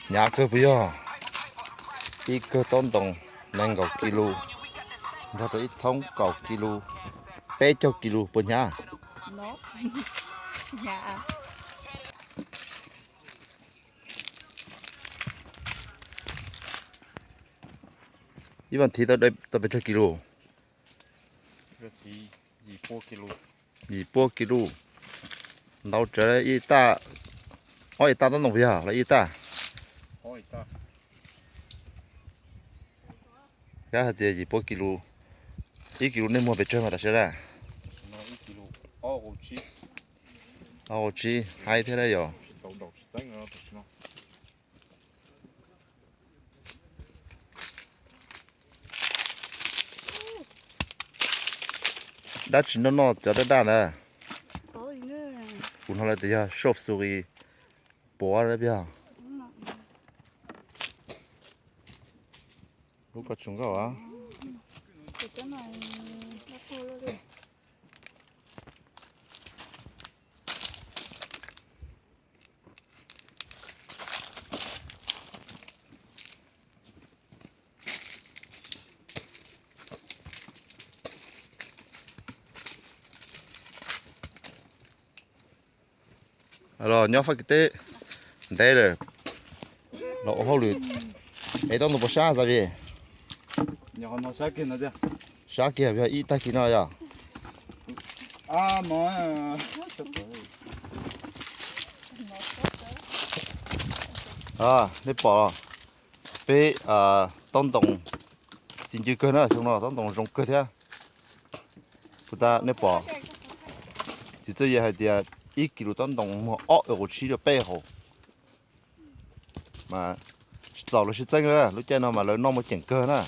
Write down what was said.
Hnyav kawg puas yog? Ib kawg taub ntoos nees nkaum kis lus, nrog rau ib thoob kaum kis lus, peb caug kis lus puas hnyav? Ib vas thiv tau pes tsawg kis lus? Yim puas kis lus. Ntau tsawv ib taj, ob ib taj taub ntoos puas yog los ib taj? Kab hais tias yim puas kis lus, ib kis lus nej muag pes tsawg mas tam sim na? Ob kaum tsib, haib thiab na yog. Dab tsi noj noj cov daj daj ntawd? Kuv hnov lawv tias yog soj xu i puav puas yog? Lub ko tsis nkauj. Los nyob Fab Kis teb ntev lawm, los ua hauj lwm, es tau ntu puas sab Xavier? Sab kiag yog ib tag kis no yog. Nej pom peb taub ntoos txiv ncw kawg na, xyoo no taub ntoos zoo kawg thiab. Kuv tas nej pom, txiv txawj yawg hais tias ib kis lus taub ntoos muag ob euro tsib rau peb hauv. Mas tsis txaus lawv sib txeeb na, lub caij no mas lawv noj muaj ceem kawg na.